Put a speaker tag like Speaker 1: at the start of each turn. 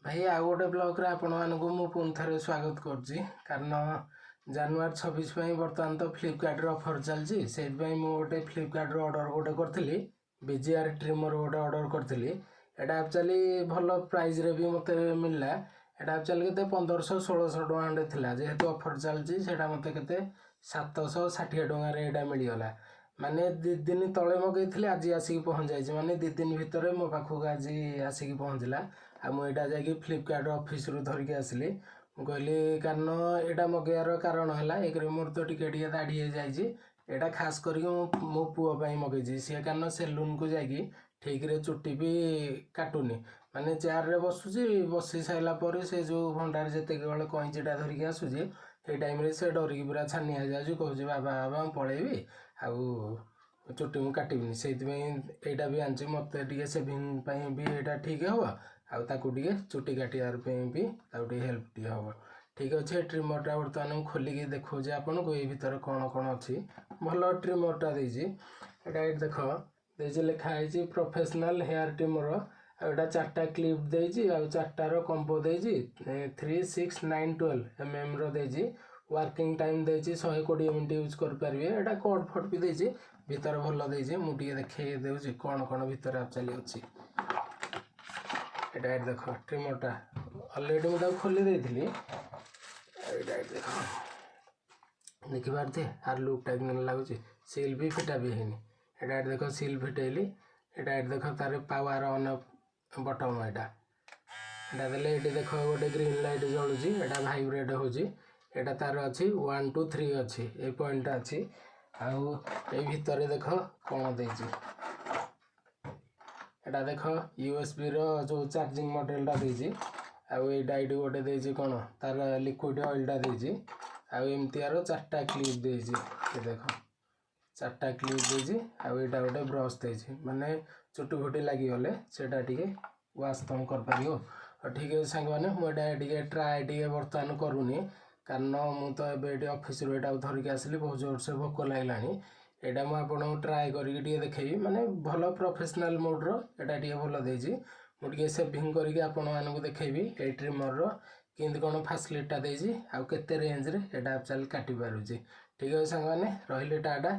Speaker 1: ଭାଇ, ଆଉ ଗୋଟେ ବ୍ଲଗ୍ରେ ଆପଣମାନଙ୍କୁ ମୁଁ ପୁଣି ଥରେ ସ୍ୱାଗତ କରୁଛି। କାରଣ ଜାନୁଆରୀ 26 ପାଇଁ ବର୍ତ୍ତମାନ ତ ଫ୍ଲିପକାର୍ଟରେ ଅଫର୍ ଚାଲିଛି। ସେଇଥିପାଇଁ ମୁଁ ଗୋଟେ ଫ୍ଲିପକାର୍ଟରୁ ଅର୍ଡ଼ର ଗୋଟେ କରିଥିଲି, ବିଜିଆର୍ ଟ୍ରିମର୍ ଗୋଟେ ଅର୍ଡ଼ର କରିଥିଲି। ଏଇଟା ଆକ୍ଚୁଆଲି ଭଲ ପ୍ରାଇସ୍ରେ ବି ମୋତେ ମିଳିଲା। ଏଇଟା ଆକ୍ଚୁଆଲି କେତେ 1500 1600 ଟଙ୍କା ଖଣ୍ଡେ ଥିଲା। ଯେହେତୁ ଅଫର୍ ଚାଲିଛି, ସେଇଟା ମୋତେ କେତେ 760 ଟଙ୍କାରେ ଏଇଟା ମିଳିଗଲା। ମାନେ 2 ଦିନ ତଳେ ମଗେଇଥିଲି, ଆଜି ଆସିକି ପହଞ୍ଚି ଯାଇଛି। ମାନେ 2 ଦିନ ଭିତରେ ମୋ ପାଖକୁ ଆଜି ଆସିକି ପହଞ୍ଚିଲା। ଆଉ ମୁଁ ଏଇଟା ଯାଇକି ଫ୍ଲିପକାର୍ଟ ଅଫିସରୁ ଧରିକି ଆସିଲି। ମୁଁ କହିଲି, କାରଣ ଏଇଟା ମଗେଇବାର କାରଣ ହେଲା, ଏକରେ ମୋର ତ ଟିକେ ଟିକେ ଦାଢ଼ି ହେଇଯାଇଛି। ଏଇଟା ଖାସ୍ କରିକି ମୁଁ ମୋ ପୁଅ ପାଇଁ ମଗେଇଛି। ସିଏ କାରଣ ସେଲୁନକୁ ଯାଇକି ଠିକରେ ଚୁଟି ବି କାଟୁନି। ମାନେ ଚେୟାରରେ ବସୁଛି, ବସି ସାରିଲା ପରେ ସେ ଯେଉଁ ଭଣ୍ଡାରେ ଯେତିକି କଇଁଚିଟା ଧରିକି ଆସୁଛି, ସେଇ ଟାଇମ୍ରେ ସେ ଡରିକି ପୁରା ଛାନିଆ ହେଇଯାଉଛି। କହୁଛି, "ବାବା, ବାବା, ମୁଁ ପଳେଇବି ଆଉ ଚୁଟି ମୁଁ କାଟିବିନି।" ସେଇଥିପାଇଁ ଏଇଟା ବି ଆଣିଛି। ମୋତେ ଟିକେ ସେଭିଂ ପାଇଁ ବି ଏଇଟା ଠିକ୍ ହେବ ଆଉ ତାକୁ ଟିକେ ଚୁଟି କାଟିବା ପାଇଁ ବି ତାକୁ ଟିକେ ହେଲ୍ପ ଟିକେ ହେବ। ଠିକ୍ ଅଛି, ଏ ଟ୍ରିମର୍ଟା ବର୍ତ୍ତମାନ ମୁଁ ଖୋଲିକି ଦେଖାଉଛି ଆପଣଙ୍କୁ, ଏଇ ଭିତରେ କ'ଣ କ'ଣ ଅଛି। ଭଲ ଟ୍ରିମର୍ଟା ଦେଇଛି ଏଇଟା। ଏଇଠି ଦେଖ ଦେଇଛି, ଲେଖା ହେଇଛି ପ୍ରଫେସନାଲ୍ ହେୟାର ଟ୍ରିମର। ଆଉ ଏଇଟା ଚାରିଟା କ୍ଲିପ୍ ଦେଇଛି ଆଉ ଚାରିଟାର କମ୍ବୋ ଦେଇଛି। 3, 6, 9, 12 ଏମ୍ଏମ୍ର ଦେଇଛି। ୱାର୍କିଂ ଟାଇମ୍ ଦେଇଛି 120 ମିନିଟ୍ ୟୁଜ୍ କରିପାରିବେ। ଏଇଟା କର୍ଡ଼ ଫଟ୍ ବି ଦେଇଛି ଭିତରେ, ଭଲ ଦେଇଛି। ମୁଁ ଟିକେ ଦେଖେଇ ଦେଉଛି କ'ଣ କ'ଣ ଭିତରେ ଆକ୍ଚୁଆଲି ଅଛି। ଏଇଟା ଏଇଠି ଦେଖ ଟ୍ରିମରଟା। ଅଲରେଡ଼ି ମୁଁ ତାକୁ ଖୋଲି ଦେଇଥିଲି। ଏଇଟା ଏଇଠି ଦେଖ, ଦେଖିପାରୁଥିବେ ଆର ଲୁକ୍ଟା କେମିତି ଲାଗୁଛି। ସିଲ୍ ବି ଫିଟା ବି ହେଇନି। ଏଇଟା ଏଇଠି ଦେଖ, ସିଲ୍ ଫିଟେଇଲି। ଏଇଟା ଏଇଠି ଦେଖ, ତାର ପାୱାର ଅନ୍ ବଟନ୍ ଏଇଟା। ଏଇଟା ଦେଲେ ଏଇଠି ଦେଖ ଗୋଟେ ଗ୍ରୀନ୍ ଲାଇଟ୍ ଜଳୁଛି, ଏଇଟା ଭାଇବ୍ରେଟ୍ ହେଉଛି। ଏଇଟା ତାର ଅଛି 1, 2, 3 ଅଛି, ଏଇ ପଏଣ୍ଟଟା ଅଛି। ଆଉ ଏଇ ଭିତରେ ଦେଖ କ'ଣ ଦେଇଛି। ଏଇଟା ଦେଖ, ୟୁଏସ୍ବିର ଯେଉଁ ଚାର୍ଜିଂ ମଡ଼େଲଟା ଦେଇଛି। ଆଉ ଏଇଟା ଏଇଠି ଗୋଟେ ଦେଇଛି କ'ଣ, ତାର ଲିକ୍ୱିଡ଼ ଅଏଲଟା ଦେଇଛି। ଆଉ ଏମିତିଆର ଚାରିଟା କ୍ଲିପ୍ ଦେଇଛି। ଏ ଦେଖ, ଚାରିଟା କ୍ଲିପ୍ ଦେଇଛି। ଆଉ ଏଇଟା ଗୋଟେ ବ୍ରସ୍ ଦେଇଛି, ମାନେ ଚୁଟି ଫୁଟି ଲାଗିଗଲେ ସେଇଟା ଟିକେ ୱାଶ୍ ତୁମେ କରିପାରିବ। ଆଉ ଠିକ୍ ଅଛି ସାଙ୍ଗମାନେ, ମୁଁ ଏଇଟା ଟିକେ ଟ୍ରାଏ ଟିକେ ବର୍ତ୍ତମାନ କରୁନି, କାରଣ ମୁଁ ତ ଏବେ ଏଇଠି ଅଫିସରୁ ଏଇଟାକୁ ଧରିକି ଆସିଲି, ବହୁତ ଜୋରସେ ଭୋକ ଲାଗିଲାଣି। ଏଇଟା ମୁଁ ଆପଣଙ୍କୁ ଟ୍ରାଏ କରିକି ଟିକେ ଦେଖେଇବି। ମାନେ ଭଲ ପ୍ରଫେସନାଲ୍ ମୋଡ଼୍ର ଏଇଟା ଟିକେ ଭଲ ଦେଇଛି। ମୁଁ ଟିକେ ସେଭିଂ କରିକି ଆପଣମାନଙ୍କୁ ଦେଖେଇବି ଏଇ ଟ୍ରିମର୍ର କେମିତି କ'ଣ ଫାସିଲିଟିଟା ଦେଇଛି ଆଉ କେତେ ରେଞ୍ଜରେ ଏଇଟା ଆକ୍ଚୁଆଲି କାଟି ପାରୁଛି। ଠିକ୍ ଅଛି ସାଙ୍ଗମାନେ, ରହିଲି, ଟାଟା।